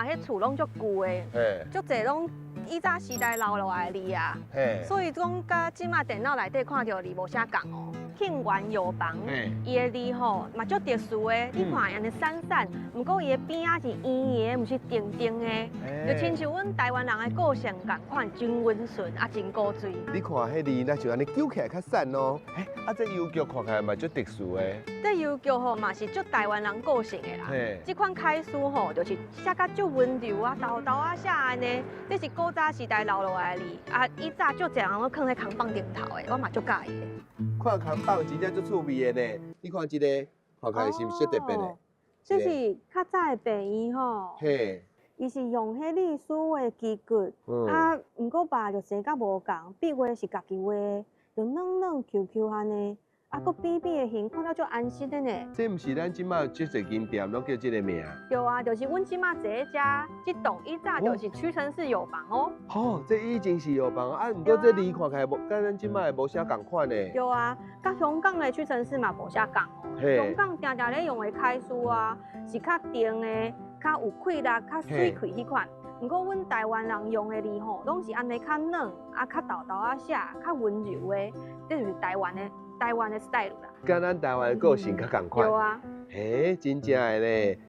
看彼厝攏足舊的，足濟攏以早時代留落來的字啊。所以講，佮這馬電腦內底看著字無啥仝哦。慶元藥房，伊的字吼嘛足特殊的，你看按呢散散，毋過伊的邊仔是圓的，毋是長長的，就親像阮台灣人的個性仝款，真溫順啊，真古錐。你看彼字，若像按呢揪起來較散哦。欸，啊，這郵局看起來嘛足特殊的。這郵局吼嘛是足台灣人個性的啦。這款楷書吼，就是寫甲足溫柔啊，沓沓仔寫按呢。這是古早時代留落來的字，啊，以早足濟人攏囥佇扛棒頂頭的，我嘛足佮意的。看扛棒真正足趣味的呢。你看這个，看起來是毋是足特別的？這是較早的病院吼。伊是用彼歷史的基骨，啊，毋過肉就生甲無仝，筆畫是家己畫的，就軟軟 Q Q 按呢，啊，閣扁扁的形，看了足安心的呢。這毋是咱這馬足濟間店攏叫這个名？對啊，就是阮這馬坐佇遮，這棟以早就是屈臣氏藥房哦。吼，這以前是藥房啊，毋過這字看起來無，佮咱這馬的無啥仝款呢。對啊，佮香港的屈臣氏嘛無啥仝哦。香港定定咧用的楷書啊，是較定的，較有氣力、較媠氣彼款。毋過阮台灣人用的字吼，攏是按呢較軟，啊較沓沓仔寫，較溫柔的，這就是台灣的 style 啦。佮咱台灣的個性較仝款。對啊。嘿，真正的咧。